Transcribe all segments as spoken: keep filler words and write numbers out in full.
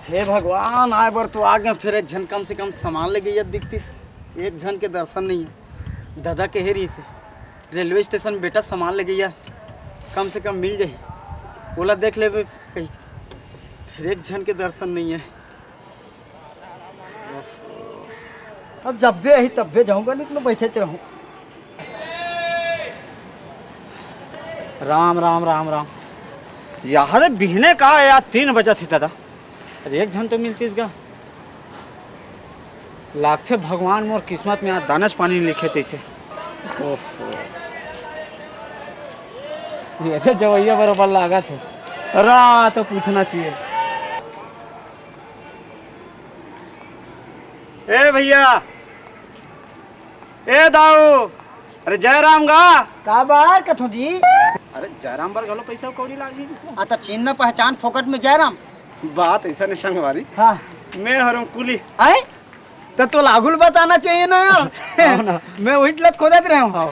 हे भगवान, आए बर तो आ गए, फिर एक झन कम से कम सामान लेगइया दिखतिस, एक झन के दर्शन नहीं है। दादा कहे रहिस हे, रेलवे स्टेशन में बेटा सामान लेगइया कम से कम मिल जाही, ओला देख लेबे कहीं, फिर एक झन के दर्शन नहीं है। अब जब्बे आही तब्बे जाहूँ गा, नहीं तो मैं बइठेच रहूँ। राम राम राम राम। यार बिहने का यार, तीन बजत हे दादा, अरे एक झन तो मिलतिस गा। लागथे भगवान मोर किस्मत में आज दानच पानी लिखे तइसे। ओहो, ये तो जवइया बरोबर लागत हे। रा तो पूछना चाहिए। ए भैया, ए दाऊ, अरे जयराम गा। का बार कथो जी? अरे जयराम बर घलो पैसा कौड़ी लागी। आ त चिन्ह पहचान फोकट में जयराम। बात ऐसा नहीं संगवारी। हाँ। मैं हरम कुली। आए? त तो लागुल बताना चाहिए ना यार। हाँ ना। मैं वही लत खोदत रहे हूँ। हाँ।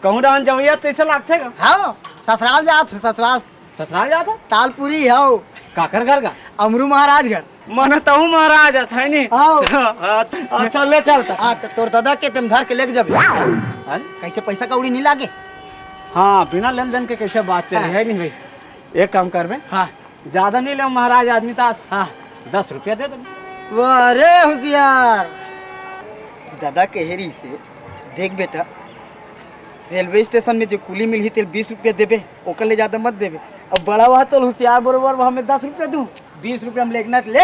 कहूँ डाहन जवैया तैसे लागथे का? हाँ, ससुराल जात हूँ, ससुराल। ससुराल जात हो? तालपुरी हव। काकर घर का? अमरू महाराज घर। मन तहु महाराज अस, है नी? हव। हाँ, अच्छा, ले चल त। हाँ, त तोर दादा के तेम धर के लेके जबे। हैं? कैसे पैसा कौड़ी नहीं लागे? हाँ, बिना लेन देन के कैसे बात चले, हाँ। है नी भाई? एक काम करबे। हाँ। ज्यादा नहीं ले महाराज, आदमी त हाँ। दस रुपया दे दे। वाह रे होशियार। दादा कहे रहिसे, देख बेटा, रेलवे स्टेशन में जो कुली मिलही तेल बीस रुपया देबे, ओकर ले ज्यादा मत देबे। अब बड़ा वह तो होशियार बरोबर, वह हमें दस रुपया दूँ, बीस रुपया हम लेगना ले,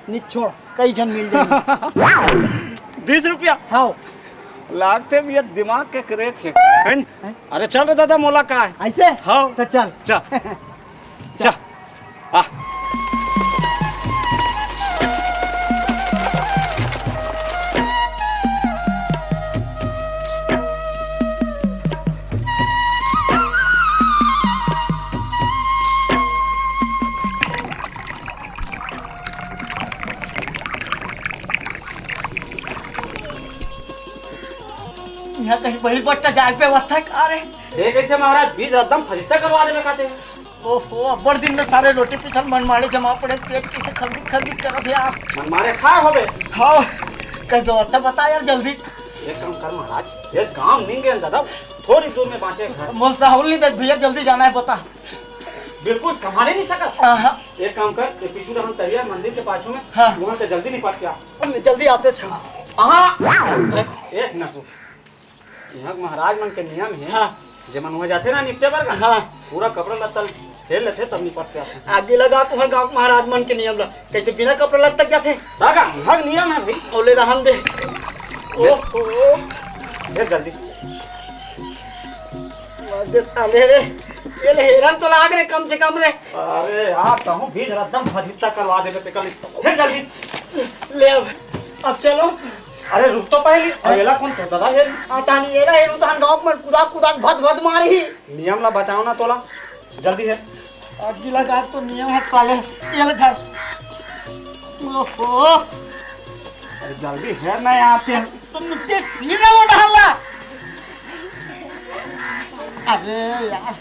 नहीं छोड़, कई झन मिल जाए। बीस रुपया? हाँ। लागथे भैया दिमाग के crack हे, है नी? हैं? अरे चल रे दादा, मोला का है? ऐसे? हाँ। तो चल। चल। चल। आ। यहाँ कहीं बही बट्टा जाए पे वत्था का रे? ये कैसे महाराज, बीच रद्दम फरिश्ता करवा देवे खाते? ओहो, अब्बड़ दिन में सारे रोटी पिठल मनमाड़े जमा पड़े, पेट कैसे खलबित खलबित करत हे यार। मनमाड़े खाए होबे। हाँ, कहीं व्यवस्था बता यार जल्दी। एक काम कर महाराज, ये गांव नहीं गए दादा, थोड़ी दूर में बांचे घर। मोल साहुल नहीं देख भैया, जल्दी जाना है बता। बिल्कुल संभाले नहीं सकत। हाँ, हाँ। एक काम कर, ये पीछू डहन तरिया मंदिर के पाछू में, हाँ। वहाँ से जल्दी निपट के आ। हम जल्दी आते छ। हाँ। एक ना तू। यहाँ के महाराज मन के नियम हे, हाँ। जे मन वहाँ जाथे ना निपटे बर का, हाँ। पूरा कपड़ा लत्ता हेर लेथे तब निपट के आथे। आगे लगा तुहर गाँव के महाराज मन के नियम ला, कैसे बिना कपड़ा लत्ता जाथे? रागा, यहाँ के नियम है भाई। ओले रहन दे। ले। ओहो। ले जल्दी। दे साले रे, ये ले हेरन तो लाग रे कम से कम रे। अरे यार, कहूँ बीच रद्दम फरिश्ता करवा देबे ते कल। फिर जल्दी। ले अब, अब चलो। अरे रुक तो पहली, अब हाँ? एला कौन तो दादा हेर? आ तानी एला हेरू तान गाँव में कुदाक कुदाक भद भद मारी ही। नियम ला बताओ ना तोला, जल्दी हेर। अब गिला गात तो नियम है साले, ये ले धर। ओहो। अरे जल्दी हेर ना यहाँ पे। तो नुकते तीन ना वो डहला। अरे यार।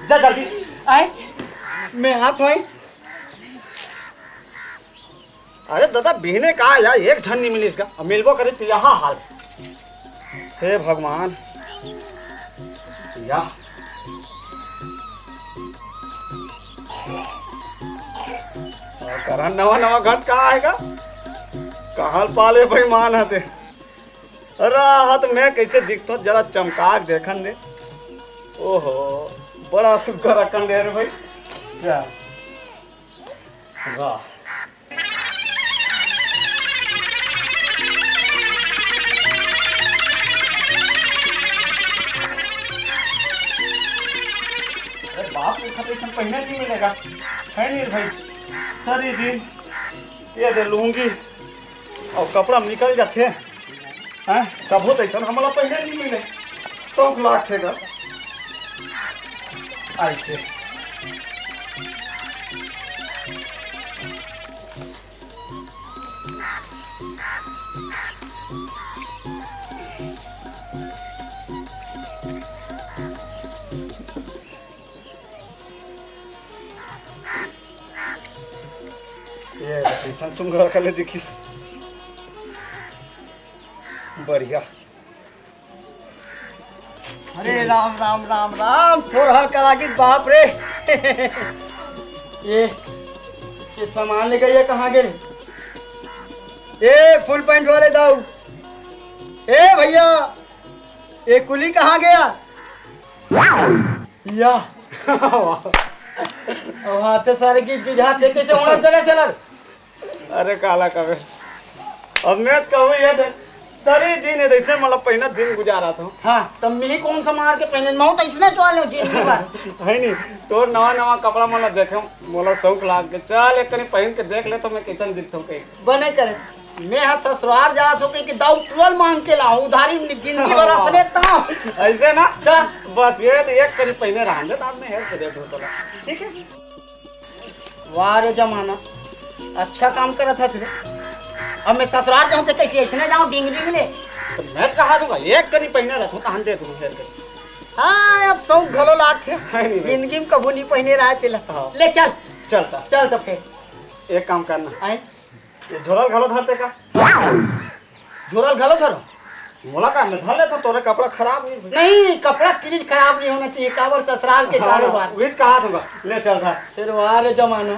जा जल्दी। आए? मैं हाथ होई। अरे दादा, बिहने का यार, एक झन नहीं मिलिस का, अब मिलबो करे तो यहाँ हाल। हे भगवान, या। करा नवा नवा घट का आएगा, कहाँ पाले बेईमान हते। राहत में कैसे दिखतो, जरा चमका के देखन दे। ओहो, बड़ा सुग्घर अकन दे रे भाई। जा। वाह। अरे बाप रे, खत ऐसा पहने नहीं मिलेगा, है नहीं रे भाई? सर ये दिन, ये दे लुंगी और कपड़ा निकल जाते। हैं? कभू तो ऐसा हमला पहले नहीं मिले। शौक लागथे गा। ऐसे। ये कइसन सुंघर कले दिखिस। बढ़िया। अरे राम, राम, राम, राम, थोर हल्का लागिस, बाप रे। ये, ये सामान लेके ये कहाँ गे? ए, फुल पैंट वाले दाऊ। ए भैया, ये कुली कहाँ गया? या। अब हाथे सारे गीत गिझात हे, कइसे उड़त चले चलर? अरे काला कबे, अब मैं कहूँ ये दे, सरी दिन हे, अइसने मतलब पहिना दिन गुजारत हँव। हाँ, त मैं कोन सा मार के पहिने, मैं तो अइसने चले जिंदगी भर। हे नहीं, तोर नवा नवा कपड़ा मन ला देखे, मोला शौक लाग के, चल एक कनी पहिन के देख ले तो मैं कइसन दिखत हँव कहीं। बने करे, मैं ह ससुरार जात हँव कहिके दाऊ टुरल मांग के लाहूँ, उधारी जिंदगी भर असने ताहूँ। अइसे ना? त बस ये तो एक कनी पहिने रहन दे, बाद में हेर के दे दूँ तोला। ठीक हे? वाह रे जमाना, अच्छा काम करत हस रे। अब मैं ससुरार जाहूँ त कइसे अइसने जाहूँ डिंग डिंग ले? त मैं कहा दूंगा, एक कनी पहिने रखूँ, तहन दे दूँ हेर के। हाँ, अब शौक घलो लागथे। हाँ, नहीं, नहीं। जिंदगी में कभू नहीं पहिने रहे तेला। हाँ। ले चल। चलता। चल तो फिर। एक काम करना। आए? ये झोला घलो धरते का? झोला घलो धरो? मोला का, मैं धर लेता हूँ, तोरे कपड़ा खराब नहीं होई। नहीं, कपड़ा किरीच खराब नहीं होना चाहिए, काबर ससुराल के हाँ, कारोबार। वही कहा दूंगा, ले चल रहा। फिर वाह रे जमाना,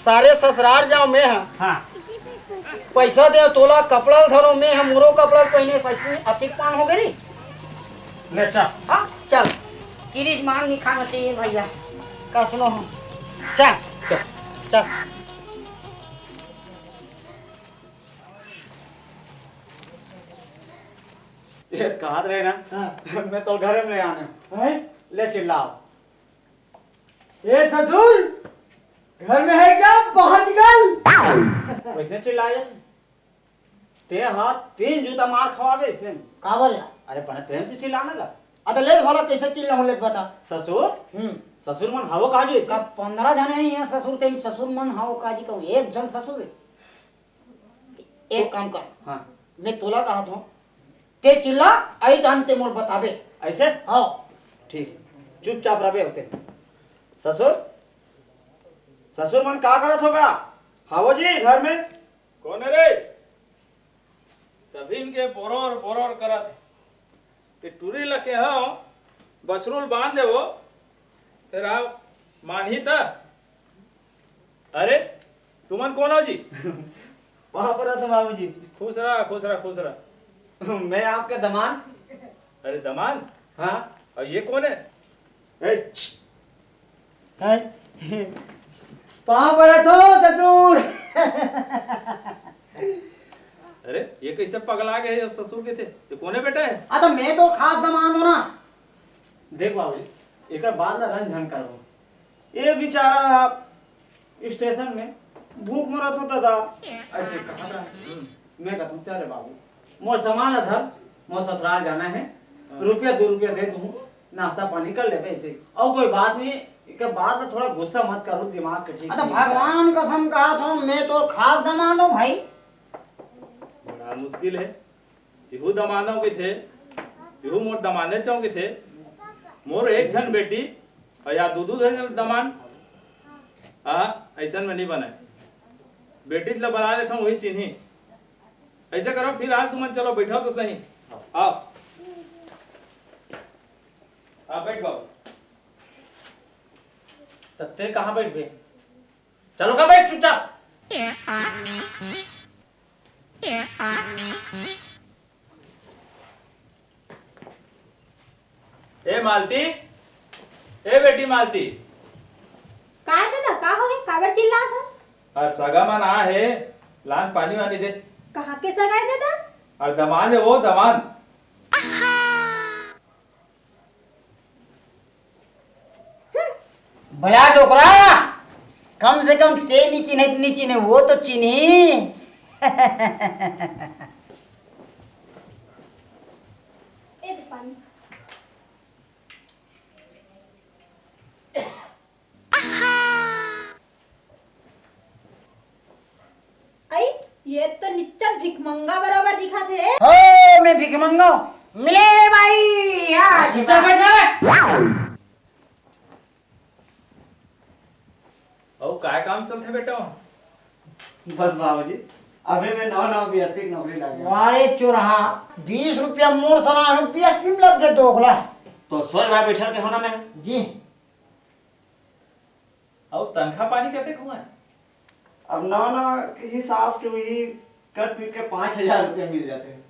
सारे ससुराल जाओ मैं हाँ। हाँ। पैसा दे तोला, कपड़ा धरो मैं हाँ, मोरो कपड़ा पहिने सच में अतिक पान हो गई। ले चल। हाँ, चल। किरीच मान नहीं खाना चाहिए भैया, कसनो हो। चल। चल। चल। ये कहत रहे ना, हाँ। मैं तो घरे में ले आने। हैं? ले चिल्लाओ। ए ससुर, घर में है क्या? बाहर निकल। वइसने चिल्लाए जाथे। ते हा तीन जूता मार खवाबे अइसने। काबर यार? अरे बने प्रेम से चिल्लाना ला। अरे ले भला कइसे चिल्लाहूँ ले बता। ससुर? हम्म। ससुर मन हवो काजी अइसे? का पंद्रह झन हे इहाँ ससुर, ते ससुर मन हवो काजी कहूँ, एक झन ससुर हे। एक काम कर, हाँ। मैं तोला कहत हँव, ते चिल्ला, अई तहन ते मोर बताबे। अइसे? हाँ। ठीक, चुपचाप रहबे होते। ससुर, ससुर मन का करत होगा? हावो जी, घर में। कोन हे रे? तभिन के बोरोर बोरोर करत हे। ते टूरी ल केहेंव, बछरू ल बांध देवो, फेर आव, मानही त। अरे, तुमन कोन हो जी? पाँव परत हँव बाबूजी। खुश रह, खुश रह, खुश रह। मैं आपका दमांद। अरे, दमांद? हाँ। अउ ये कोन हे? ए, छ। हैं? पाँव परत हँव ससुर। अरे, ये कइसे पगला गे हे ससुर कहिथे? ये कोन हे बेटा हे? आ, त मैं तो खास दमांद हँव ना। देख बाबू, एकर बात ला रंग झन करबो। ये बेचारा ह स्टेशन में भूख मरत हो दादा, अइसे कहत रहा। मैं कहत हँव, चल रे बाबू, मोर सामान ला धर, मोर ससुराल जाना हे, हाँ। रुपया दू रुपया दे दूँ, नाश्ता पानी कर लेबे अइसे। अउ कोई बात नहीं, एकर बात ला थोड़ा गुस्सा मत करो, दिमाग के ठीक अरे नहीं चल। भगवान कसम कहत हँव, मैं तोर खास दमांद हँव भाई। बड़ा मुश्किल हे। इहू दमांद हँव कहिथे, इहू मोर दमांदेच हँव कहिथे। मोर एक झन बेटी अउ या दू दू झन दमांद। हाँ, अइसन में नइ बनय। बेटी ल बला लेथँव, वही चिन्ही। अइसे करो, फिलहाल तुमन चलो, बइठव तो सही। आव। आ, बइठ बाबू। त तें कहाँ बइठबे? चलो का बइठ चुपचाप। ए मालती, ए बेटी मालती। काय दादा, का होगे? काबर चिल्लात हव? अरे सगा मन आए हे, लान पानी वानी दे। कहाँ के सगा हे दादा? अरे दमांद हे वो, दमांद। बला डोकरा, कम से कम ते नी चिन्हे, नी चिन्हे, वो तो चिन्ही। ए दे पानी। अई, ये तो निच्चट भिखमंगा बरोबर दिखत हे। हो, मैं भिखमंगा हूँ। मिले बाई, आ, चुपचाप बैठ ना। अउ काय काम चलथे बेटा? बस बाबूजी, अभी मैं नवा नवा बीएसपी की नौकरी लग गया। अरे चोरहा, बीस रुपया मोर सना है, बीएसपी में लग गए दोगला। तो सोच भाई बैठल के होना मैं। जी। अउ तनखा पानी कते कुआं है? अब नवा नवा के हिसाब से वही कट पीट के पाँच हजार रुपया मिल जाते हैं।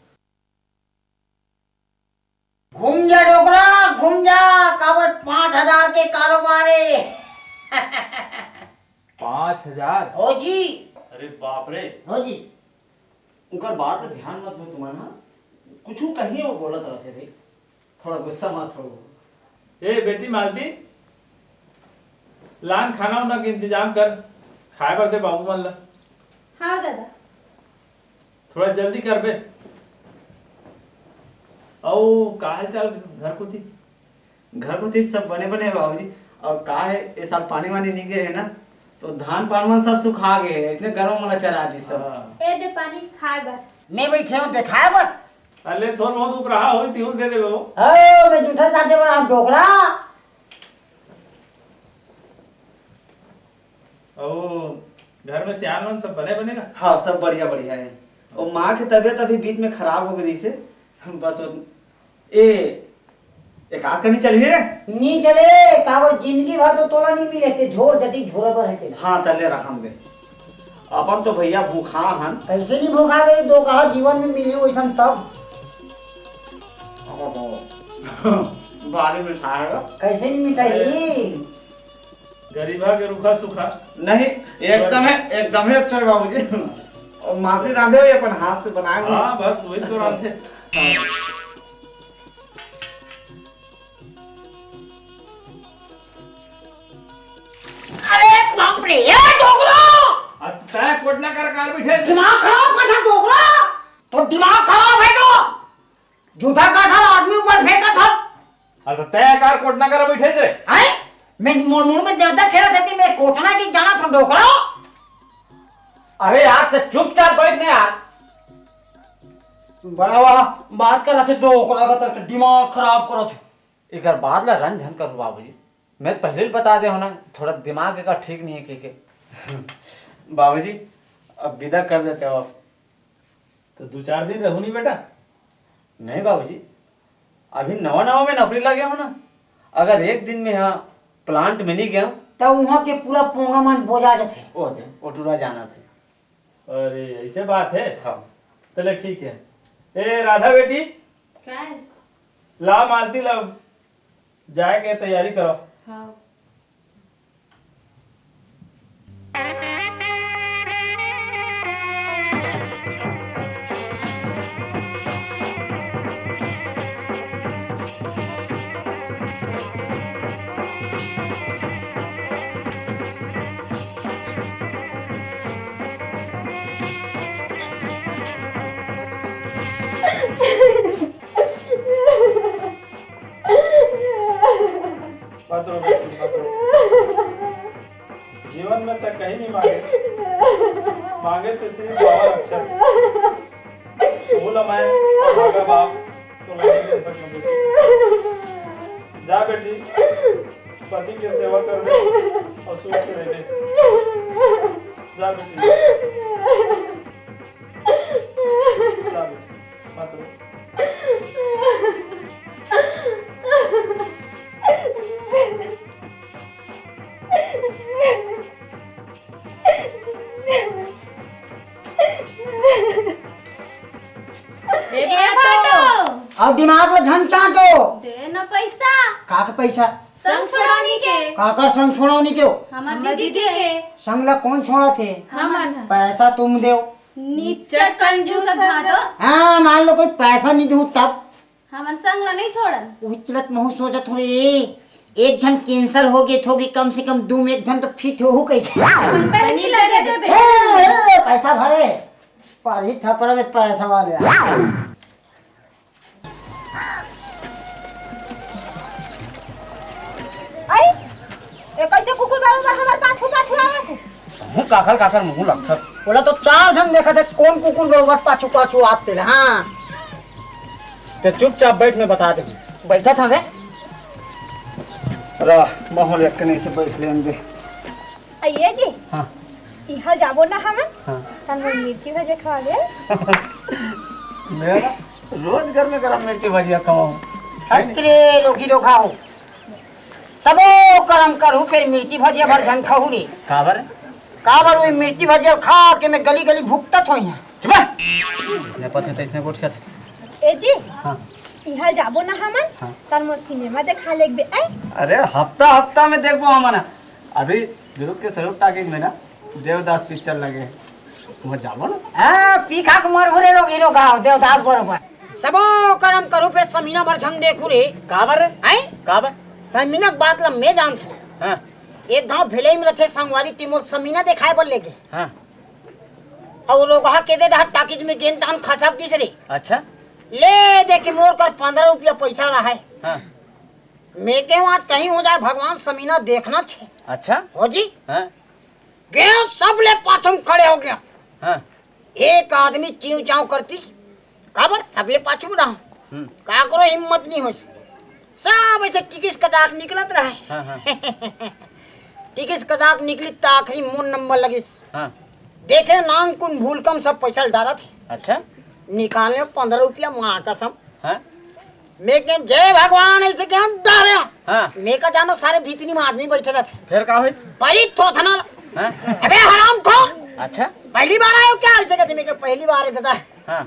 घूम जा डोकरा, घूम जा, काबर पाँच हजार के कारोबार है। पाँच हजार? हो जी। अरे बाप रे। हो जी। उनकर बात पे ध्यान मत दो तुमन, हाँ? कुछ कहीं वो बोलत रहते रे। थोड़ा गुस्सा मत हो। ए बेटी मालती, लान खाना उना के इंतजाम कर, खाए बर दे बाबू मन ला। हाँ दादा। थोड़ा जल्दी कर बे। अउ का हाल चाल घर कोती? घर कोती सब बने बने हे बाबूजी। अउ का है, ये साल पानी वानी नहीं गिरे है ना, तो धान पान मन सब सुखा गए है, इसने गरवा मन ला चरा दी सब। हाँ। ए दे पानी खाए बर। मैं बैठे हूँ देखाए बर। अरे थोर बहुत उपराहा होई तिहुल दे देबे वो। ओ, मैं जूठा चाटे बर आप डोकरा। ओ, घर में सियान मन सब बने बने का? हाँ, सब बढ़िया बढ़िया है। ओ, माँ के तबीयत अभी बीच में खराब हो गई से, बस वो, ए, एक आध कनी चलिए रे। नी चले, काबर जिंदगी भर तो तोला नी मिले, ते झोर जदी झोरा बर है तेला। हाँ, तले रहम दे। अपन तो भैया भूखा हन। कैसे नहीं भूखा रे, दो कहा जीवन में मिली वैसन तब। ओहो, भारी मिठाई है। कैसे नहीं मिठाई? गरीबा के रूखा सूखा। नहीं, एकदम है, एकदम है अच्छा है बाबूजी। और माँ भी रांधे हुए अपन हाथ से बनाए हुए। हाँ, बस वही तो रांधे। हाँ। अरे बाप रे, ए डोकरा! अब तय कोटना कर कार बैठे। दिमाग खराब कर था डोकरा। तो दिमाग खराब है तो। जूठा का था आदमी ऊपर फेंका था। अरे तो तय कार कोटना कर बैठे थे। हैं? मैं मोड़ मोड़ में देवता खेला था कि मैं कोटना की जाना था डोकरा। अरे यार, तो चुपचाप बैठ ना यार। बड़ा वाह, बात कर रहा थे डोकरा का, तो दिमाग खराब कर रहा थे। एकर बात ला रंज झन करो बाबूजी, मैं पहले ही बता दे हो ना, थोड़ा दिमाग एकर ठीक नहीं है के, के। बाबूजी, अब विदा कर देते हो आप। तो दो चार दिन रहू नहीं बेटा? नहीं बाबूजी, अभी नवा नवा में नौकरी लगे हो ना, अगर एक दिन में यहाँ प्लांट में नहीं गया तो वहाँ के पूरा पोंगा मन बोजा जाते। ओ दे, ओटुरा जाना थे। अरे ऐसे बात है? हाँ। चले ठीक है। ए राधा बेटी, क्या है? ला मालती ला, जाए के तैयारी करो। हाँ। मत रो बेटी, मत रो। जीवन में तक कहीं नहीं मांगे, मांगे तो सिर्फ बाबा रक्षा। भूल मैं और भागा बाप तो नहीं दे सकना बेटी। जा बेटी, पति के सेवा कर दे और सुख से रह दे। जा बेटी, जा बेटी, मत रो। ए ए भाटो। भाटो। अब दिमाग ला झन चाटो। दे न पैसा। का के पैसा? संग छोड़ौनी के। काकर संग छोड़ौनी के हो? हमर हमर दीदी दीदी के। के। संग ला कौन छोड़ा थे? हमन। पैसा तुम देव। निच्चट कंजूस भाटो। हाँ, मान लो कोई पैसा नहीं दूँ तब। हमन संग ला नहीं छोड़न। उही चलत महू सोचत हो रे, एक झन कैंसिल हो गे होगी, कम से कम दू में एक झन तो फिट हो कही। हमन बहनी लगे देबे। ए, ए, पैसा भरे, पारी थपड़ा में पैसा वाले। आई, ए कैसे कुकुर बरोबर हमर पाछू पाछू आवत हे? मुँह काखर काखर मुँह लगथस। बोला तो चार झन देखत हे, कौन कुकुर बरोबर पाछू पाछू आते ले, हाँ। ते चुपचाप बैठ, मैं बता दे। बैठा था रे। रह, माहौल एक कने से बैठ लेन दे। आइए जी। हाँ। इहाँ जाबो ना हमन, हाँ। तन मोर मिर्ची भजिया खवा ले। मेरा रोज घर में गरम मिर्ची भजिया खवाओ। हट रे, लोखी लोखा हो। सबो करम करहूँ, फेर मिर्ची भजिया भर झन खाहू रे। काबर? काबर वही मिर्ची भजिया खा के मैं गली गली भुगतत हों इहाँ। चुप रह। मैं पछे तो इसने गोठिया थे। ए जी, हाँ। इहाँ जाबो ना हमन, हाँ। तन मोर सिनेमा देखा लेगबे, ऐ? अरे, हफ्ता हफ्ता में देखबो हमन। अभी दुर्ग के सरूप टाकीज में ना देवदास पिक्चर लगे हे, वहाँ जाबो ना। हाँ, पी खा के मरहू रे लोखी लोखा हो, देवदास बरोबर। सबो करम करहू, फेर समीना बर झन देखहू रे। काबर रे? हैं? काबर? समीना के बात ला मैं जानथों। हाँ। एक घांव भेलई में रथे संगवारी, ते मोर समीना देखाय बर लेगे। हाँ। अउ लोगहा के दे दहा टाकीज में गेन तान खसक दिस रे। अच्छा। ले दे के मोर कर पंद्रह रुपया पैसा रहय। हाँ। मैं केहेंव आज कहीं हो जाय भगवान, समीना देखना हे। अच्छा। हो जी? हाँ। गेंव सबले पाछू में खड़े हो गेंव। हाँ। एक आदमी चिंव चांव करतिस, काबर सबले पाछू में रहा। हम्म। काकरो हिम्मत नहीं होइस। सब ऐसे टिकिस कदाक निकलत रहे। हाँ, हाँ। टिकिस कदाक निकलिस त आखिरी मोर नंबर लगिस। हाँ। देखेंव नानकुन भूलकम सब पैसा ल डारत हे। अच्छा। निकालेंव पंद्रह रुपया माँ कसम। हाँ। मैं केहेंव, "जय भगवान", ऐसे केहेंव डारेंव। हाँ। मैं का जानों सारे भीतरी में आदमी बैठे रहिथे। फेर का होइस? बड़ी थोथना ल-, हाँ। "अबे हरामखोर। अच्छा। पहली बार आए हो क्या?" ऐसे कथे, मैं केहेंव, "पहली बार हे दादा।" हाँ।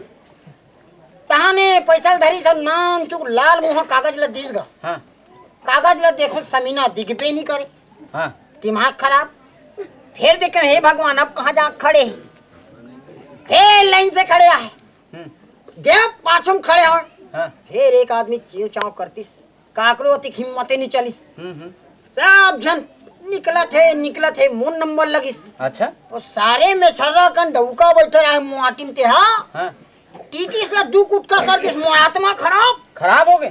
तहाने पैसा ल धरिस अउ नानचुक लाल मुहा कागज ल दिस गा। हाँ। कागज ल देखों, समीना दिखबे नहीं करे। हाँ। दिमाग खराब। फेर देखेंव, हे भगवान, अब कहाँ जा खड़े हे? फेर लाइन से खड़े आए। हम्म। गेंव पाछू में खड़े हों। हाँ। फेर एक आदमी चिंव चांव करतिस, काकरो अतिक हिम्मते नहीं चलिस। हम्म, हम्म। सब झन निकलत हे, निकलत हे, मोर नंबर लगिस। अच्छा। वो सारे में छर्रा कन डउका बैठे रहे, मुआटिम ते हा। हाँ। टिकिस ला दू कुटका कर दिस, मोर आत्मा खराब। खराब हो गे।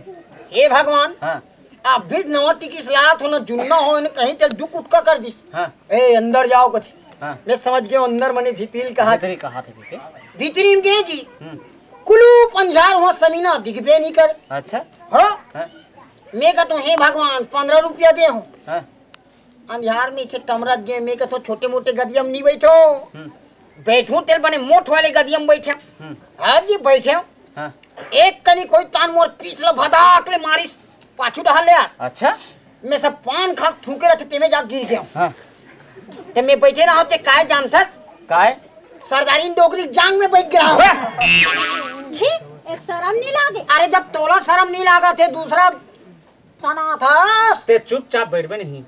हे भगवान, हाँ। अभी नवा टिकिस लात हों ना, जुन्ना हो ना, कहीं ते दू कुटका कर दिस। हाँ। ए, अंदर जाओ कथे। हाँ। मैं समझ गेंव, अंदर मने भीतरी ल कहा थे। भीतरी कहा थे, ठीक है। भीतरी में गेंव जी। हम्म। कुलूप अंधियार हुआ, समीना दिखबे नहीं करे। अच्छा। हाँ? हाँ। मैं कहत हों, "हे भगवान, पंद्रह रुपया दे हों।" हाँ। अंधियार में से टमरत गेंव, मैं कहत हों, "छोटे मोटे गदिया में नहीं बैठों।" हम्म। बैठों तेल बने मोठ वाले गदिया में बैठेंव। हम्म। हाँ जी, बैठेंव। हाँ। एक कनी कोई तान मोर पीठ ल भदाक ले मारिस, पाछू डहर ले आ। अच्छा। मैं सब पान खा के थूके रहिथों, तेमे जा गिर गेंव। हाँ। ते मैं बैठे रहों, ते काय जानथस? काय? सरदारी डोकरी जांग में बैठ गे रहों। छी, ए शरम नहीं लागे? अरे, जब तोला शरम नहीं लागथे, दूसरा तना था। ते चुपचाप बैठबे नहीं,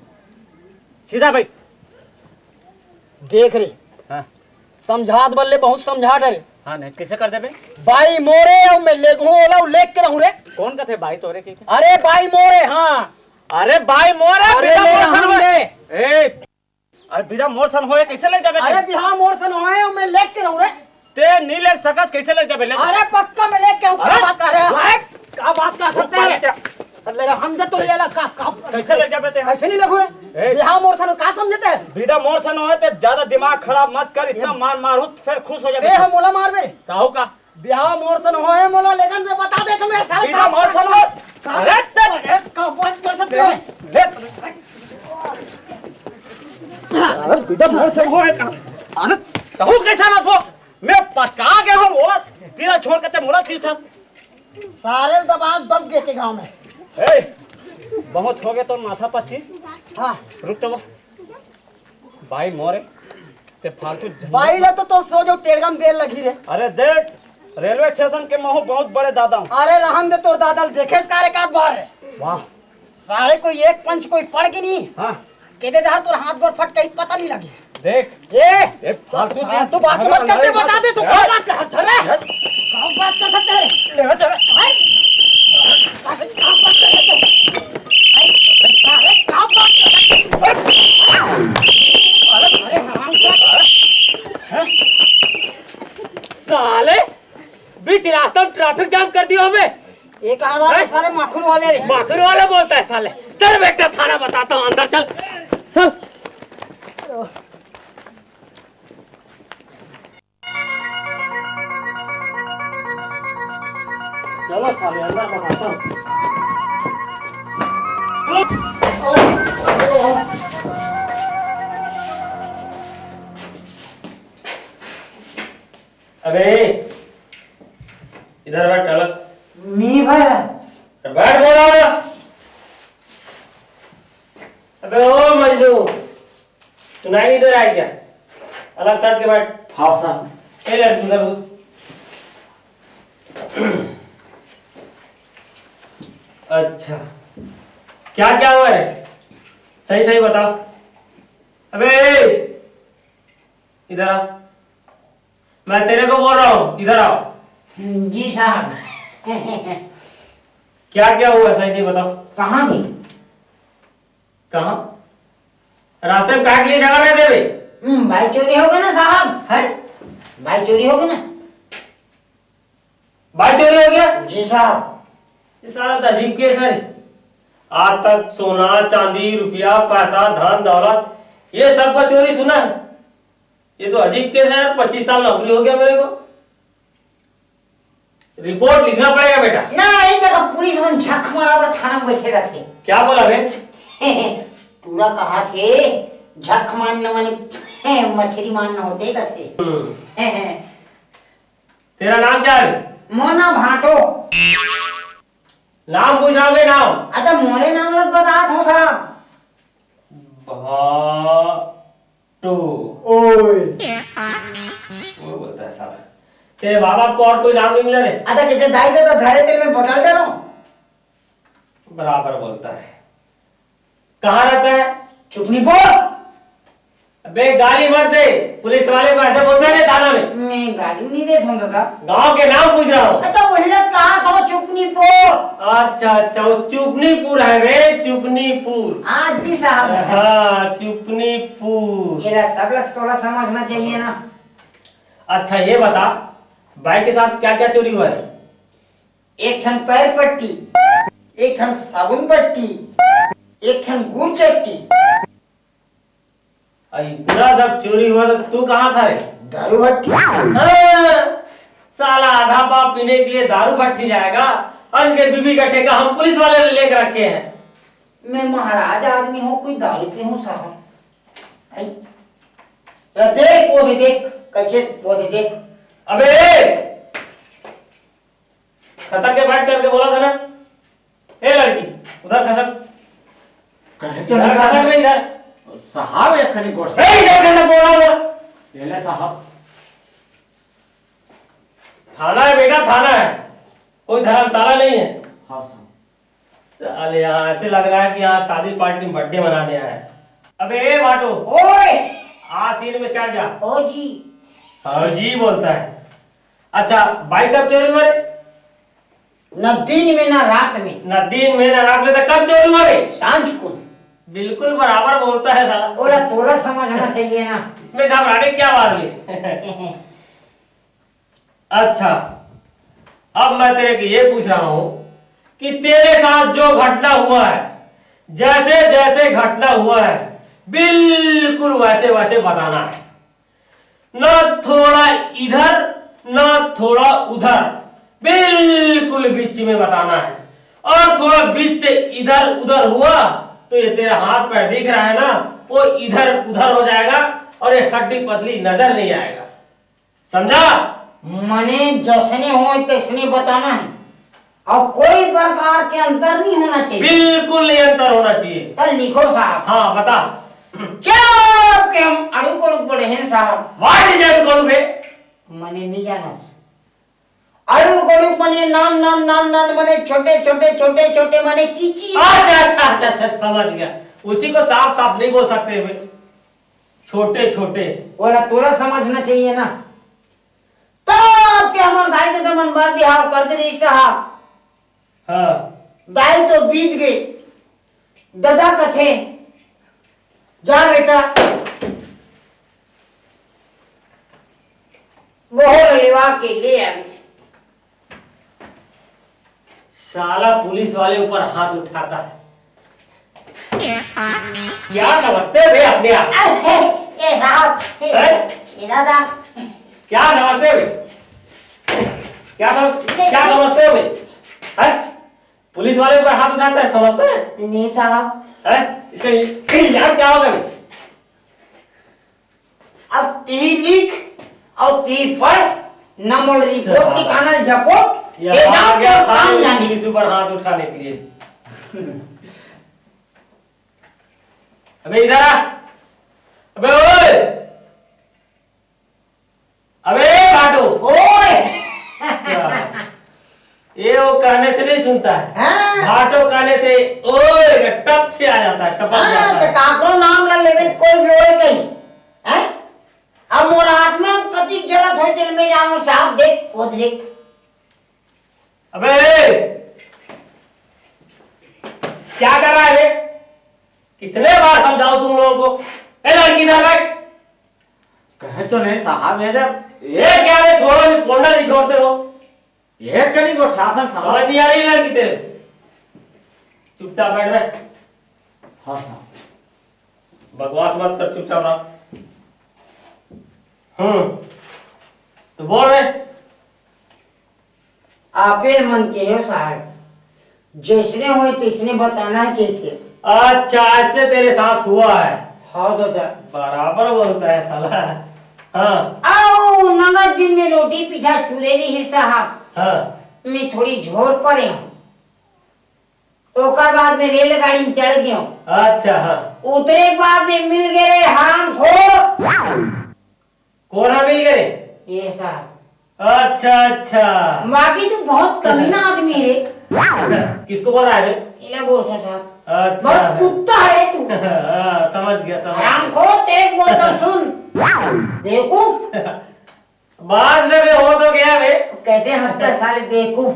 सीधा बैठ। देख रे, हाँ। समझात बल्ले बहुत समझा डरे। हाँ, नहीं, कइसे कर देबे? बाई मोरे अउ मैं लेगहूँ ओला, अउ लेग के रहूँ रे। कौन कथे बाई तोरे के? अरे बाई मोरे, हाँ। अरे बाई मोरे, अरे बिदा ले मोर सन रहूँ होए। रे। ए, अरे बिदा मोर सन होए, कइसे लेग जाबे अरे ते? बिहा मोर सन होए, अउ मैं लेग के रहूँ रे। ते नहीं लेग सकत, कइसे लेग जाबे ले? अरे पक्का मैं लेग के रहूँ, अरे? क्या बात कर रहे हो? हाय, क्या बात कर सकते हैं? अरे ले रे, हम जे तो ले ला, का, का? कइसे लेग जाबे ते? कइसे नहीं लेगहूँ रे? ए। बिहा मोर सन का समझे ते? बिदा मोर सन होए ते ज्यादा दिमाग खराब मत कर, इतना मार मारहूँ, फेर खुश हो जाबे ते। हम मोला मारबे? काहू का? बिहा मोर सन होए, मोला लेगन से बता दे तुम्हें साल बिदा मोर सन होए। का-, अरे ते अरे का बात कर सकते हैं? ले। अरे बिदा मोर सन होए का? अरे तहूँ कइसे ना हो? मैं पटका गेंव मोला, तेला छोड़ के ते मोला तीर्थस। सारे दबा दब गे के गांव में। ए, बहुत हो गे तोर माथा पच्ची। हाँ। रुक तो वो। बाई मोरे, ते फालतू झंझट बाई ला तो तोर सोझ अउ टेड़गा म देर लगही रे। अरे देख, रेलवे स्टेशन के महूँ बहुत बड़े दादा हूँ। अरे रहन दे तोर दादा ल, देखेस का रे का बार रे। वाह। सारे कोई एक पंच कोई पड़ के नहीं। हाँ। के दे दहाड़ तोर हाथ गोड़ फट कहीं पता नहीं लगे। देख। ए, ए, फालतू फालतू बात मत करते, बता दे तू, ए, का बात कर, चल रे। ए। का बात कर सकते हैं? ले, चल। हैं? अरे, का बात कर सकते हैं? हैं? अरे, का बात कर सकते हैं? अरे, अरे, हराम का। हैं? साले, बीच रास्ता में ट्रैफिक जाम कर दिया हमें। ये कहाँ वाले हैं? सारे माखुर वाले रे। माखुर वाला बोलता है साले। चल बेटा, थाना बताता हूँ, अंदर चल, चल। चलो साले, अंदर बताता हूँ। अबे, इधर बैठ, अलग। नहीं भाई। अरे बैठ, बोला ना। अबे ओ मजनू, सुनाई नहीं दे रहा है क्या? अलग सट के बैठ। हाँ सर। ए लड़की, उधर घुस। अच्छा, क्या क्या हुआ रे? सही सही बताओ। अबे, इधर आ। मैं तेरे को बोल रहा हूँ, इधर आओ। जी साहब। क्या क्या हुआ, सही सही बताओ। कहाँ भी? कहाँ? रास्ते में काहे के लिए झगड़ रहे थे बे? हम्म, बाइक चोरी हो गया ना साहब। है? बाइक चोरी हो गया ना। बाइक चोरी हो गया? जी साहब। ये साला तो अजीब केस है। आज तक सोना, चांदी, रुपया, पैसा, धन, दौलत, ये सब का चोरी सुना है। ये तो अजीब केस है यार, पच्चीस साल नौकरी हो गया मेरे को। रिपोर्ट लिखना पड़ेगा बेटा। ना, ये तक पुलिस मन झक मारा बर थाना में बैठे रहते। क्या बोला बे? टूरा कहा थे, झक मारना माने मछली मारना होते कहते। हम्म। तेरा नाम क्या है? मोना भाटो। नाम पूछ रहा हूँ बे, नाम। अरे मोरे नाम लग बता दो साहब। भाटो। ओए। वो बोलता है साला। तेरे माँ बाप को और कोई नाम नहीं मिला रे? अरे जैसे दाई दादा धरे तेरे में बदल दे रहा हूँ। बराबर बोलता है। कहाँ रहता है? चुपनीपुर। अबे गाली मत दे, पुलिस वाले को ऐसे बोलता है थाना में। मैं गाली नहीं दे दूँ दादा। गांव के नाम पूछ रहा हूँ। अरे तो वही लोग कहा था चुपनीपुर। अच्छा अच्छा, वो चुपनीपुर है बे, चुपनीपुर। हाँ जी साहब। हाँ, चुपनीपुर। ये ला सब रस थोड़ा समझना चाहिए ना। अच्छा ये बता, बाइक के साथ क्या क्या चोरी हुआ है? एक ठन पैर पट्टी, एक ठन साबुन पट्टी, एक ठन गुड़ चट्टी। और इतना सब चोरी हुआ तो तू कहाँ था रे? दारू भट्टी। हाँ, साला आधा पाव पीने के लिए दारू भट्टी जाएगा, और इनके बीबी का ठेका हम पुलिस वाले ने लेके रखे हैं। मैं महाराज आदमी हूँ, कोई दारू पीहूँ साहब? आई। या देख, वो दे देख, कैसे वो दे देख। अबे, खसक के बैठ करके बोला था ना। ए लड़की, उधर खसक। कहे तो इधर नहीं खसक रहा। नहीं, इधर। साहब, एक खनी गोठ। ए, इधर खसक बोला ना। ये ले साहब। थाना है बेटा, थाना है, कोई धर्मशाला नहीं है। हाँ साहब। साले, यहाँ ऐसे लग रहा है कि यहाँ शादी पार्टी में बर्थडे मनाने आया है। अबे ए भाटो, ओए! आ सीट में चढ़ जा। ओ जी। हाँ जी बोलता है। अच्छा, बाइक कब चोरी हुआ रे? ना दिन में ना रात में। ना दिन में ना रात में, तो कब चोरी हुआ रे? सांझ को। बिल्कुल बराबर बोलता है साला। ओरा तोरा समझना चाहिए ना। इसमें घबराने की क्या बात है? अच्छा, अब मैं तेरे को ये पूछ रहा हूँ कि तेरे साथ जो घटना हुआ है, जैसे जैसे घटना हुआ है, बिल्कुल वैसे वैसे बताना है। ना थोड़ा इधर, ना थोड़ा उधर, बिल्कुल बीच में बताना है। और थोड़ा बीच से इधर उधर हुआ तो ये तेरा हाथ पैर दिख रहा है ना, वो इधर उधर हो जाएगा और ये हड्डी पसली नजर नहीं आएगा। समझा? मने जसने होय तसने बताना है और कोई प्रकार के अंतर नहीं होना चाहिए। बिल्कुल नहीं अंतर होना चाहिए। तो लिखो साहब। हाँ, बता। जब के हम अड़ू कड़ू पढ़े हैं साहब। What is अड़ू कड़ू बे? मने नहीं जाना। अड़ू कड़ू मने नान नान नान नान मने छोटे छोटे छोटे छोटे मने कीची। अच्छा, अच्छा, अच्छा, अच्छा, समझ गया। उसी को साफ साफ नहीं बोल सकते बे। छोटे छोटे। ओला तोला समझना चाहिए ना। तब के हमर दाई ददा मन बर बिहाव कर दे रहिस हा। हाँ। दाई तो बीत गई। ददा कथे, "जा बेटा, बहू ल लेवा के ले आबे।" साला पुलिस वाले ऊपर हाथ उठाता है। क्या समझते हो बे अपने आप? ए साहब, हैं? ए दादा। क्या समझते हो बे? क्या समझ-, नहीं, क्या नहीं। समझते हो बे? हैं? पुलिस वाले ऊपर हाथ उठाता है, समझता है? नहीं साहब। हैं? इसका इल्जाम क्या होगा बे? अब ती लिख और ती पढ़, न मोर रिपोर्ट साला। दिखाना झपोट, ये ये आ जाओ गया तो काम खाली जाने। पुलिस ऊपर हाथ उठाने के लिए। अबे इधर आ। अबे ओए। अबे भाटो। ओए। साला। ये वो कहने से नहीं सुनता है। हाँ। भाटो कहने से ओए टप से आ जाता है, टपक हाँ, जाता तो है। काकरो नाम ला लेवे, कोई भी ओए कहीं। हैं? अब मोर आत्मा में कतिक जलत होय, तेल में जाऊं साहब, देख, वो देख। अबे, क्या कर रहा है बे? कितने बार समझाओ तुम लोगों को? ए लड़की, इधर बैठ। कहे तो नहीं साहब, ये जब ये क्या रे, छोड़ो नहीं, कोंडा नहीं छोड़ते हो। ये कहीं गोठियाथन साहब। समझ नहीं आ रही लड़की तेरे। चुपचाप बैठ बे। हाँ साहब। बकवास मत कर, चुपचाप रह। हम्म, तो बोल रहे। आपे मन के हो साहब, जैसने होय तैसने बताना है के के। अच्छा, ऐसे तेरे साथ हुआ है? हाँ दादा। बराबर बोलता है साला। हाँ। आओ, नंगत दिन में रोटी पीठा चुरे रही है साहब। हाँ। मैं थोड़ी झोर पड़े हूँ। ओकर बाद में रेलगाड़ी में चढ़ गयो। अच्छा, हाँ। उतरे के बाद में मिल गए रे हरामखोर। कोन हा मिल गए रे? ये साहब। अच्छा, अच्छा। बाकी तू बहुत कमीना आदमी है रे। किसको बोल रहा है रे? इला बोलता साहब। अच्छा। बहुत कुत्ता है रे तू। हाँ, समझ गया, समझ गया। हरामखोर, तेरे को बोलता सुन। बेवकूफ। बाज ले बे, हो तो गया बे। कैसे हंसता है साले बेवकूफ।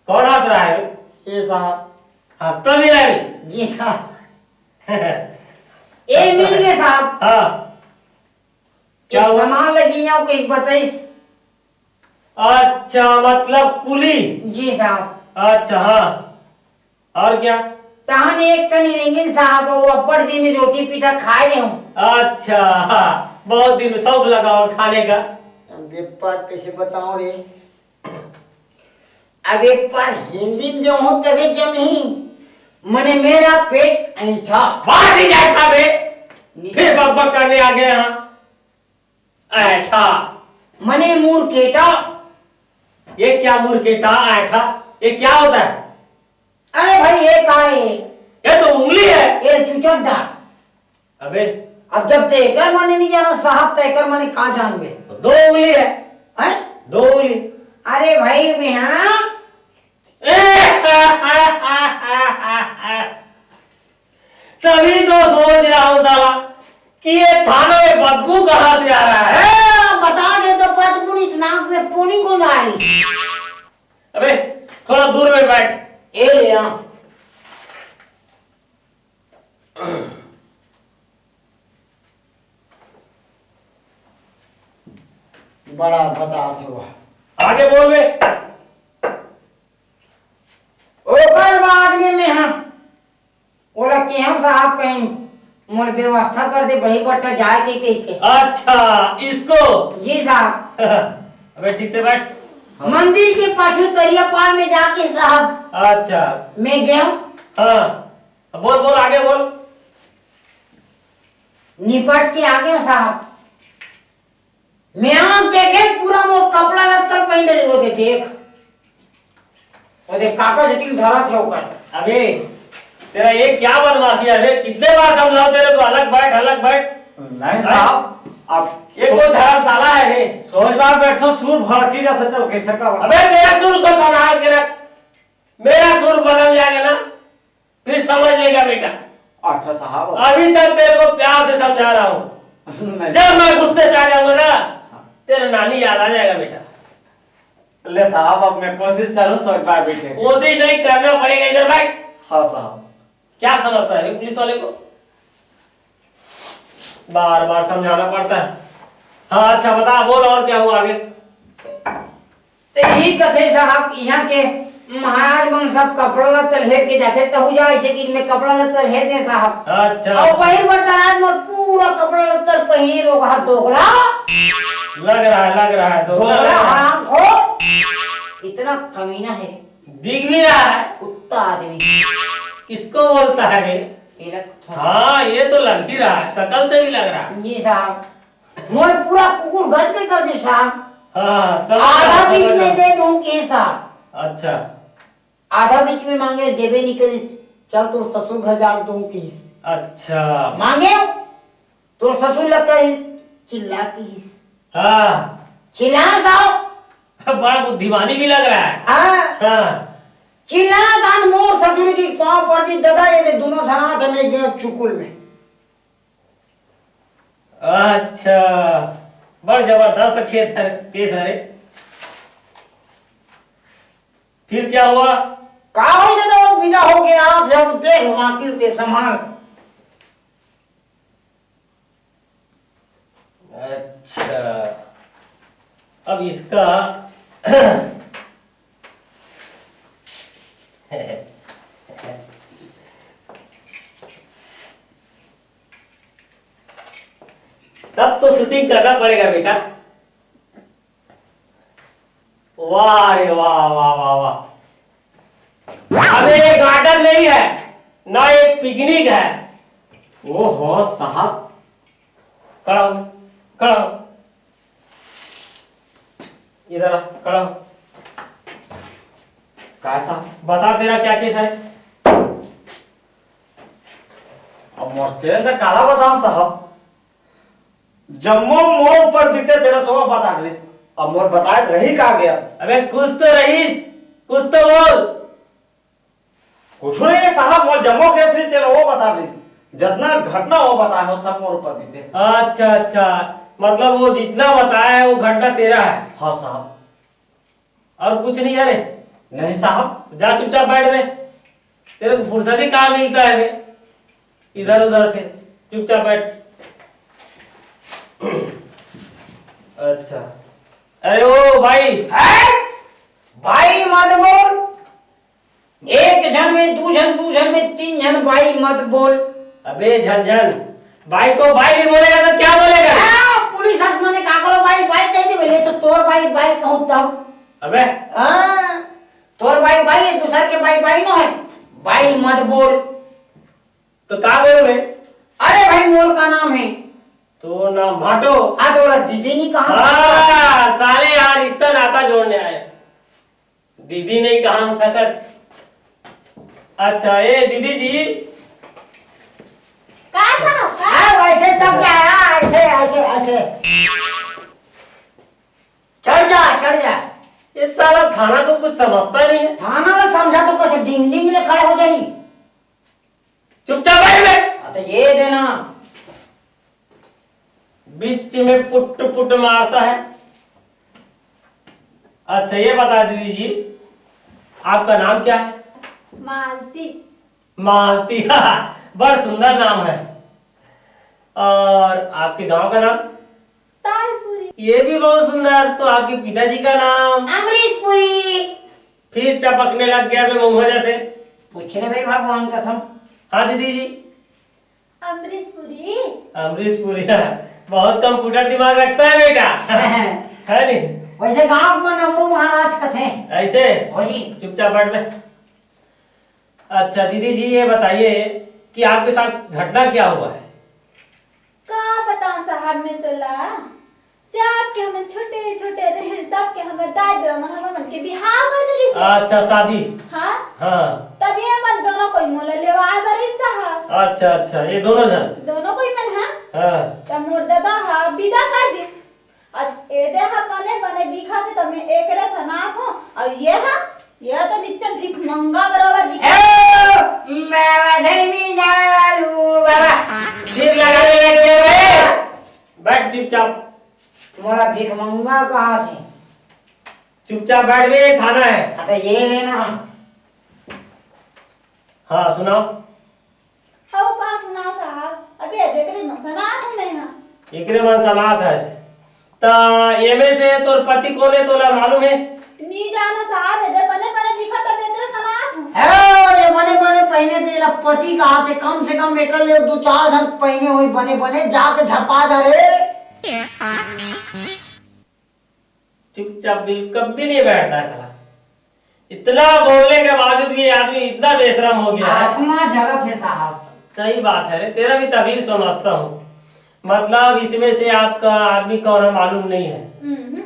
कौन हंस रहा है बे? ये साहब। हंसता भी है बे? जी साहब। ये मिल गए साहब। हाँ। क्या ये हुआ? सामान लगी यहाँ को एक बताइस। अच्छा, मतलब कुली। जी साहब। अच्छा, हाँ। और क्या? तहन एक कनी रेंगिन साहब, वो अब्बड़ दिन में रोटी पीठा खाए ले हूँ। अच्छा, हाँ, बहुत दिन में शौक लगा हो खाने का। अब ये पर कैसे बताऊं रे? अब एक पर हिंदी में जो हूँ तभी जमी। मने मेरा पेट ऐंठा। बाहर नहीं जाए था बे। फिर बकबक करने आ गए यहाँ। ऐठा। मने मुरकेटा। ये क्या मुरकेटा, ऐठा? ये क्या होता है? अरे भाई, ये का है? ये तो उंगली है। ये चुचड्डा। अबे। अब जब ते एकर माने नहीं जाना साहब, तो एकर माने का जानबे? दो उंगली है। हैं? दो उंगली। अरे भाई, मैं हाँ। तभी तो सोच रहा हूँ साला कि ये थाना में बदबू कहाँ से आ रहा है। ए, बता दे तो बदबू नहीं, नाक में पोनी कौन आ रही? अबे, थोड़ा दूर में बैठ। ए ले आ। बड़ा बता थे वह। आगे बोल बे। ओकर बाद में मैं हम ओला केहू साहब कहीं मोर व्यवस्था कर दे, बही बट्टा जाए के कह के। अच्छा, इसको? जी साहब। अबे ठीक से बैठ। हाँ। मंदिर के पाछू तरिया पार में जाके साहब। अच्छा। मैं गया। हाँ, बोल, बोल, आगे बोल। निपट के आ गया साहब। मैं आँख देखे पूरा मोर कपड़ा लत्ता पहन रही, वो दे देख, वो दे कागज तिल धरा थे ओकर। अबे, तेरा ये क्या बदमाशी है बे? कितने बार समझाओ तेरे को, अलग बैठ, अलग बैठ। नहीं हैं? साहब, आप ये कोई धर्मशाला है रे? सोच बार बैठो, सुर भड़की जाता तो कैसे का? अबे, तेरा सुर को संभाल के रख, मेरा सुर बदल जाएगा ना, फिर समझ लेगा बेटा। अच्छा साहब। अभी तक तेरे को प्यार से समझा रहा हूँ, नहीं। जब मैं गुस्से से आ जाऊंगा ना, हाँ। तेरा नानी याद आ जाएगा बेटा। ले साहब, अब मैं कोशिश करूँ सोच बार बैठे। कोशिश नहीं, करना पड़ेगा। इधर बैठ। हाँ साहब। क्या समझता है रे पुलिस वाले को? बार बार समझाना पड़ता है। हाँ, अच्छा बता, बोल, और क्या हुआ आगे? तो यही कथे साहब, यहाँ के महाराज मन सब कपड़ा लत्ता हेर के जाथे, तहू जा ऐसे कि मैं कपड़ा लत्ता हेर दे साहब। अच्छा। और वही बता, आज मैं पूरा कपड़ा लत्ता पहने रोगहा दोगला। लग रहा है, लग रहा है, दोगला लग दोगला रहा है। हरामखोर। इतना कमीना है। दिख भी रहा है। कुत्ता आदमी। किसको बोलता है बे? ये लग-, हाँ, ये तो लग ही रहा है, शकल से भी लग रहा है। जी साहब, मोर पूरा कुकुर गज के कर दी साहब। हाँ, समझ आधा गया, बीच समझ में गया। दे दूं किहिस साहब। अच्छा। आधा बीच में मांगे, देबे नहीं करिस। चल तोर ससुर घर जाके दूं किहिस। अच्छा। मांगे, तोर ससुर लगता है चिल्ला किहिस। हाँ। चिल्ला साहब। बड़ा बुद्धिमानी भी लग रहा है। हाँ। हाँ। चिल्ला दान मोर ससुर के पाँव पड़ दिस, दादा ये दे दोनों झन हाथ हम एक दे चुकुल में। अच्छा, बड़ जबरदस्त खेत है, केस है रे। फिर क्या हुआ? का होई दादा, वो बिदा हो गया, जब देख वाकिल ते संभाल। अच्छा, अब इसका तब तो शूटिंग करना पड़ेगा बेटा। वाह रे वाह, वाह, वाह, वाह। अबे ये गार्डन नहीं है, ना एक पिकनिक है। ओहो साहब। खड़ा हो, खड़ा हो। इधर आ, खड़ा हो। का साहब? बता, तेरा क्या केस है? अब मोर केस है, काला बताऊं साहब? जम्मो मोर ऊपर बीते तेला तो बता दे। अब मोर बताए रही का गया? अबे कुछ तो रहीस, कुछ तो बोल। कुछ नहीं है साहब, मोर जम्मो केस रही तेला वो बता दे। जितना घटना वो बताए हो सब मोर ऊपर बीते। अच्छा, अच्छा, मतलब वो जितना बताया है वो घटना तेरा है? हाँ साहब। और कुछ नहीं है रे? नहीं साहब। जा चुपचाप बैठ बे। तेरे को फुर्सत ही कहाँ मिलता है बे, इधर उधर से? चुपचाप बैठ। अच्छा, अरे ओ भाई। हैं? भाई मत बोल। एक झन में दू झन, दू झन में तीन झन, भाई मत बोल। अबे झन झन, भाई को भाई नहीं बोलेगा तो क्या बोलेगा? आ, पुलिस आसमान ने का करो भाई, भाई कह दे, बोले तो तोर भाई, भाई कहूँ तब। अबे। हाँ, तोर भाई, भाई, दूसर के भाई, भाई नो है, भाई मत बोल। तो का बोलबे? अरे भाई, मोर का नाम है? तो नाम भाटो। हाँ, तो ओला दीदी नहीं कहा। हाँ, साले यार, रिश्ता नाता जोड़ने आए। दीदी नहीं कहा सकत। अच्छा, ए दीदी जी। का साहब, का? हाँ, वैसे चल जा, हाँ, ऐसे, ऐसे, ऐसे। चढ़ जा, चढ़ जा। ये साला थाना को कुछ समझता नहीं है। थाना ला समझा तो कैसे डिंग डिंग ले खड़े हो जाई। चुपचाप बैठ बे। हाँ, तो ये देना। बीच में पुट पुट मारता है। अच्छा, ये बता दीदी जी, आपका नाम क्या है? मालती। मालती, बड़ा सुंदर नाम है। और आपके गांव का नाम? तालपुरी। ये भी बहुत सुंदर। तो आपके पिताजी का नाम? अमरीशपुरी। फिर टपकने लग गया मैं महुआ जैसे। पूछ ले भाई भगवान कसम। हाँ दीदी जी। अमरीशपुरी। अमरीशपुरी, बहुत कंप्यूटर दिमाग रखता है बेटा। है नहीं? वैसे गांव में नमरू महाराज कथे। ऐसे? हो जी। चुपचाप बैठ बे। अच्छा दीदी जी, ये बताइए कि आपके साथ घटना क्या हुआ है? का बताऊं साहब, मैं तोला, जब के हमन छोटे छोटे रहेन, तब के हमर दाई ददा मन हमन के बिहाव कर दे रिहिस। अच्छा, शादी। हाँ। हाँ। तब ये मन दोनों कोई मोला लेवा बर आइस साहब। अच्छा, अच्छा, ये दोनों जन? दोनों कोई मन, हाँ। हाँ। तब मोर ददा हा बिदा कर दिस। अब एदे हा बने बने दिखत हे, त मैं एकरे सनात हूँ। अब ये हा, ये तो निच्चट भिखमंगा बरोबर दिखत हे। ए, बाबा धर्मी जालू, बाबा। फिर लगा ले, लगा ले, बे। बैठ चुपचाप। तुम्हारा भिखमंगा कहाँ थे? चुपचाप बैठ बे, थाना है। हाँ, तो ये लेना। हाँ, सुनाओ। हव का सुनाव साहब? अबे, एकरे मन सनात हूँ मैं हा। एकरे मन सनात हस। त एमे से तोर पति कोन हे, तोला मालूम हे? नी जानो साहब, एदे बने बने दिखत हे, एकरे सनात हूँ। हे, ये बने बने पहिने ते एला पति कहा थे, कम से कम एकर ले दू चार झन पहिने होही बने बने, जाके झपा जा रे। चुपचाप भी कभी नहीं बैठता है साला। इतना बोलने के बावजूद भी ये आदमी इतना बेशरम हो गया है। आत्मा जलत है साहब। सही बात है रे, तेरा भी तकलीफ समझता हूँ। मतलब इसमें से आपका आदमी कौन है मालूम नहीं है। हम्म।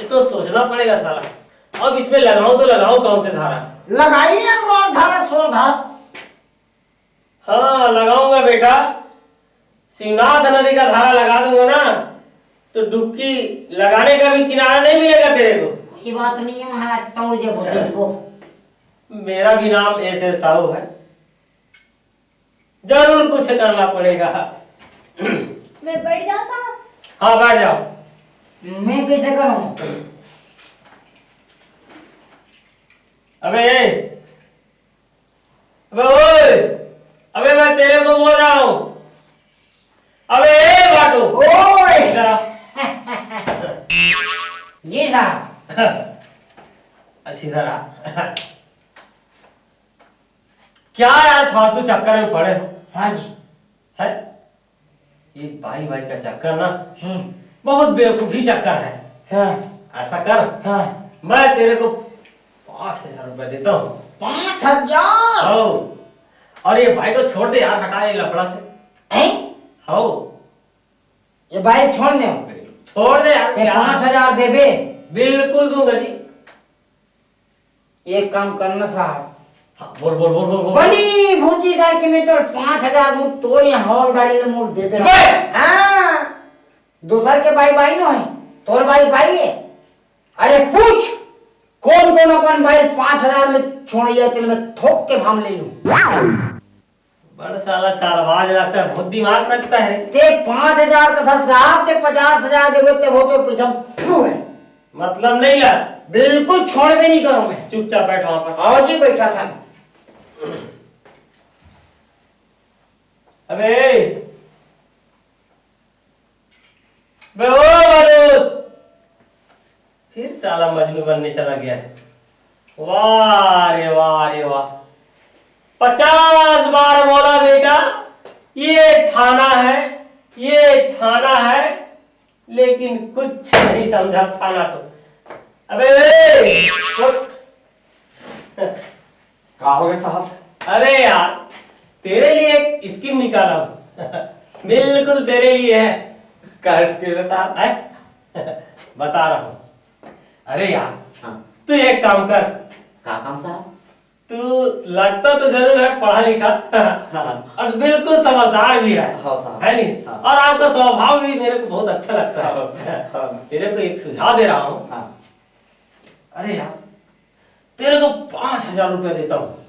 ये तो सोचना पड़ेगा साला, अब इसमें लगाऊं तो लगाऊं कौन से धारा? लगाइए अनुराग धारा, सोलह धारा। हाँ, लगाऊंगा बेटा, शिवनाथ नदी का धारा लगा दूंगा ना, तो डुबकी लगाने का भी किनारा नहीं मिलेगा तेरे को। कोई बात नहीं है महाराज, तौड़ जे बोले वो। मेरा भी नाम एस एल साहू है, जरूर कुछ करना पड़ेगा। मैं बैठ जाऊं साहब? हाँ, बैठ जाओ। मैं कैसे करूं? अबे, अबे ओए, अबे मैं तेरे को बोल रहा हूँ। अबे ए बाटू, ओए। इधर आ। जी साहब। सीधा रहा। क्या यार, फालतू चक्कर में पड़े हो? हाँ जी। है, ये बाई बाई का चक्कर ना, हम्म। बहुत बेवकूफी चक्कर है। हाँ। ऐसा कर, हाँ। मैं तेरे को पाँच हजार रुपया देता हूँ। पाँच हजार? हाँ। और ये बाई को छोड़ दे यार, हटा ये लफड़ा से। हैं? हाँ। ये बाई छोड़ दे। छोड़ दे यार, ते क्या? पाँच हजार देबे? बिल्कुल दूंगा जी। एक काम करना साहब। हाँ, बोल, बोल, बोल, बोल, बोल। बनी भूजी करके मैं तोर पाँच हजार मुँह तोर यहाँ हवलदारी में मुँह दे दे रहा। बे! हाँ, दूसर के बाई बाई नो है, तोर बाई बाई है। अरे पूछ, कौन कौन अपन बाई पाँच हजार में छोड़िया, तेल में थोक के भाम ले लूं। बड़ साला चालबाज लगता है, बहुत दिमाग रखता है। ते पाँच हजार का था साहब, ते पचास हजार देबे ते वो तो पीछा फू है। मतलब नहीं लास? बिल्कुल छोड़बे नहीं करूं मैं। चुपचाप बैठ वहां पर। आओ जी, बैठा था। अबे, बे ओ मनोज, फिर साला मजनू बनने चला गया है। वाह रे वाह रे वाह, पचास बार बोला बेटा, ये थाना है, ये थाना है, लेकिन कुछ नहीं समझा थाना को। अबे ए, उठ। का हो गया साहब? अरे यार, तेरे लिए एक स्कीम निकाला हूँ। बिल्कुल तेरे लिए है। का स्कीम है साहब? है? बता रहा हूँ। अरे यार, हाँ। तू एक काम कर। का काम साहब? तू लगता तो जरूर है पढ़ा लिखा, हाँ। और बिल्कुल समझदार भी है, हाँ साहब। है नहीं? हाँ। और आपका स्वभाव भी मेरे को बहुत अच्छा लगता है। हाँ, हाँ। तेरे को एक सुझाव दे रहा हूँ। हाँ। अरे यार, तेरे को पाँच हजार रुपया देता हूँ।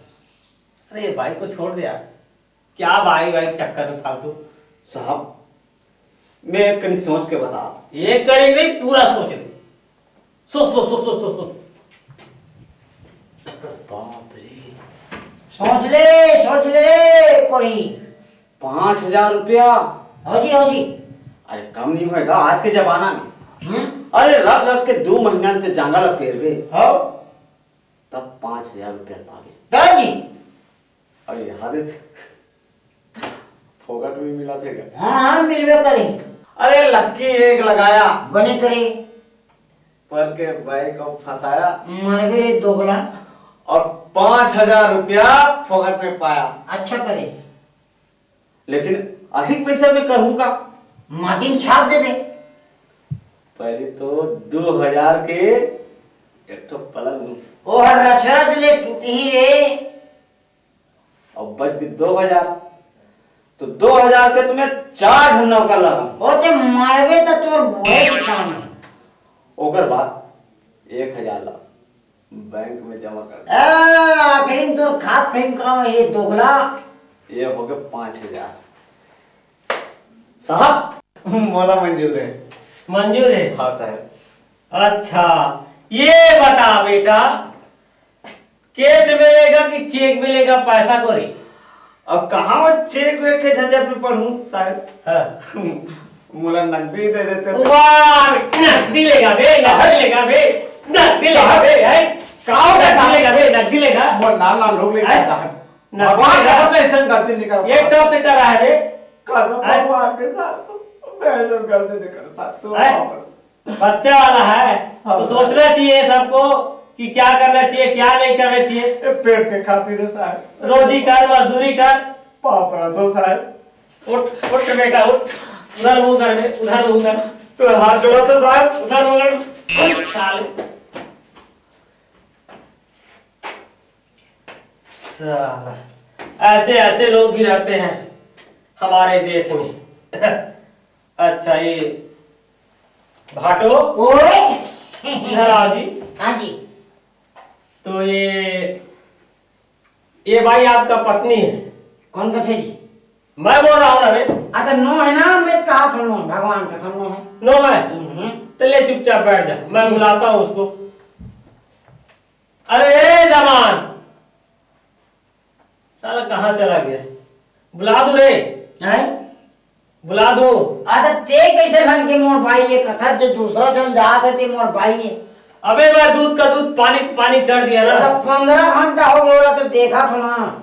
अरे, ये बाई को छोड़ दे यार, क्या बाई बाई के चक्कर में फालतू। साहब, मैं एक कनी सोच के बता। एक कनी नहीं, पूरा सोच ले। सोच, सोच, सोच, सोच, सोच, सोच। बाप रे। सोच ले, सोच ले रे, कोई। पाँच हजार रुपया। हो जी, हो जी। अरे, कम नहीं होएगा आज के जमाना में। हम्म? अरे, रट रट के दो महीना ते जांगा ला पेरबे। हो। तब पाँच हजार रुपया पागे। दादा जी। अरे, हादित, फोकट में मिला थे क्या? हाँ, हाँ, मिलबे करे। अरे, लक्की एक लगाया। बने करे। पर के बाई को फंसाया। मरबे रे दोगला। और पाँच हजार रुपया फोकट में पाया। अच्छा करे। लेकिन अधिक पैसा में करूँगा। माटी में छाप देबे। पहले तो दो हजार के एक ठो पलंग। ओ हर रचरच ले टूटही रे। अब बच गए दो हजार, तो दो हजार के तुम्हें चार ठो नौकर लगा। ओ ते मारबे तो तोर बुढ़े के काम है। ओकर बाद एक हजार ला बैंक में जमा कर दे। आ, आखिरी में तोर खात खाई में काम है, ये दोगला। ये हो गए पाँच हजार। साहब, मोला मंजूर है। मंजूर है? हाँ साहब। अच्छा, ये बता बेटा, कैश मिलेगा कि चेक मिलेगा, पैसा कौड़ी? अब कहाँ वो चेक वेक के झंझट में पड़ूं साहब? हाँ। मोला नकदी दे देते तो। वाह, नकदी लेगा बे, नकदी लेगा बे, नकदी लेगा बे, हैं? का हो गया नकदी साहब? लेगा बे, नकदी लेगा। वो ना, ना, लोग लेगा हैं? साहब। नकदी भगवान लेगा। कसम, मैं ऐसा गलती नहीं करूँगा। ये कब से कर रहा है बे? कसम हैं? भगवान के साथ, मैं ऐसा गलती नहीं करता। तो हैं? बाप रे। बच्चा वाला है, हाँ, तो साहब। सोचना चाहिए सबको कि क्या करना चाहिए, क्या नहीं करना चाहिए। ये पेट के खातिर है साहब। रोजी कर, मजदूरी कर। पाँव पड़ा तो साहब। उठ, उठ बेटा, उठ। उधर मुंह कर बे, उधर मुंह कर। तो हाथ जोड़ा तो साहब। उधर मुंह कर। साले। साला, ऐसे ऐसे लोग भी रहते हैं हमारे देश में। अच्छा, ये भाटो, ओए। इधर आओ जी। हाँ जी। तो ये, ये भाई आपका पत्नी है? कौन कथे जी? मैं बोल रहा हूँ ना बे। अगर नो है ना, मैं कहा था नो, भगवान कसम नो है। नो है? हम्म। तो ले चुपचाप बैठ जा, मैं जी। बुलाता हूँ उसको। अरे ए जवान, साला कहाँ चला गया? बुला दूँ रे? हैं? बुला दूँ? अरे ते कैसे ढंग के मोर भाई ये कथा जे दूसरा जन जात है ते मोर भाई है। अबे मैं दूध का दूध पानी पानी कर दिया ना। तो पंद्रह घंटा हो गया तो देखा था ना।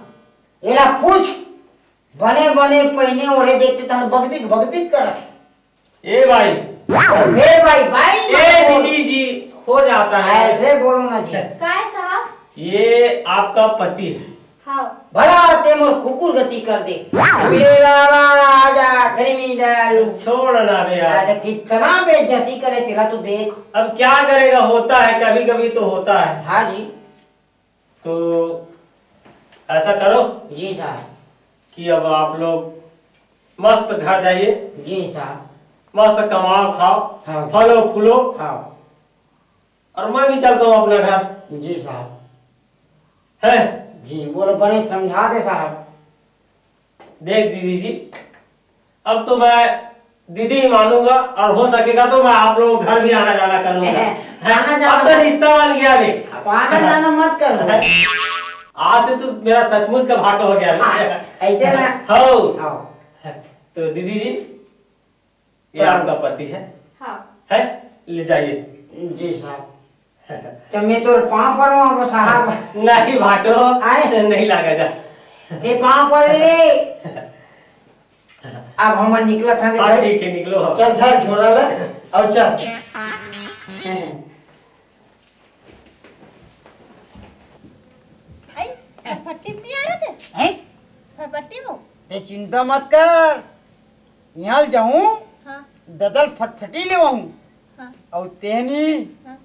एला पूछ, बने बने पहिने ओढ़े देखते तहन बकबिक बकबिक करत है। ए भाई। ए भाई, भाई ए मत बोल। दीदी जी, हो जाता है। ऐसे बोलो ना जी। काय साहब? ये आपका पति है। हाँ। भला ते मोर कुकुर गति कर दे। अरे बाबा, आजा, गर्मी डाल। छोड़ ना बे यार। अरे कितना बेइज्जती करे तेरा, तू देख। अब क्या करेगा, होता है, कभी कभी तो होता है। हाँ जी। तो ऐसा करो जी साहब। कि अब आप लोग मस्त घर जाइए, जी साहब। मस्त कमाओ खाओ, हाँ। फलो फूलो। हाँ। और मैं भी चलता हूँ अपना घर। जी साहब। है? जी, बोलो, बने समझा दे साहब। देख दीदी जी, अब तो मैं दीदी ही मानूंगा और हो सकेगा तो मैं आप लोगों के घर भी आना जाना करूंगा। हैं? आना जाना अब तो मत रिश्ता बन गया रे। अब आना जाना मत करो। आज से तू मेरा सचमुच का भाटो हो गया रे। हाँ, ऐसे ना। हो। हाँ। तो दीदी जी, ये चलो। आपका पति है। हाँ। है? ले जाइए। जी साहब। तो मैं तोर पाँव पड़ूं अब साहब। नहीं भाटो, आए? नहीं लागा जा। ये पाँव पड़ रे। अब हम निकलत हन हाँ, भाई। ठीक है, निकलो। चल, धर झोला ले, अउ चल। आई, फटफटी में नहीं आ रहे थे? हैं? फटफटी में? ते चिंता मत कर, यहाँ जाऊँ, हाँ। ददल फटफटी ले आऊँ। हाँ। और तेहनी, हाँ।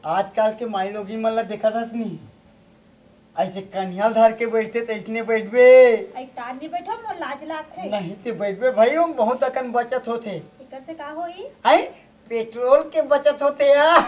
आजकल के माई लोगी मन ला देखत हस नी, ऐसे कन्हिया धर के बैठते त ऐसने बैठबे। ऐसा नहीं बैठो, मोर लाज लागथे। नहीं ते बैठबे भाई, हम बहुत अकन बचत होथे। एकर से का होई? हैं? पेट्रोल के बचत होथे यार।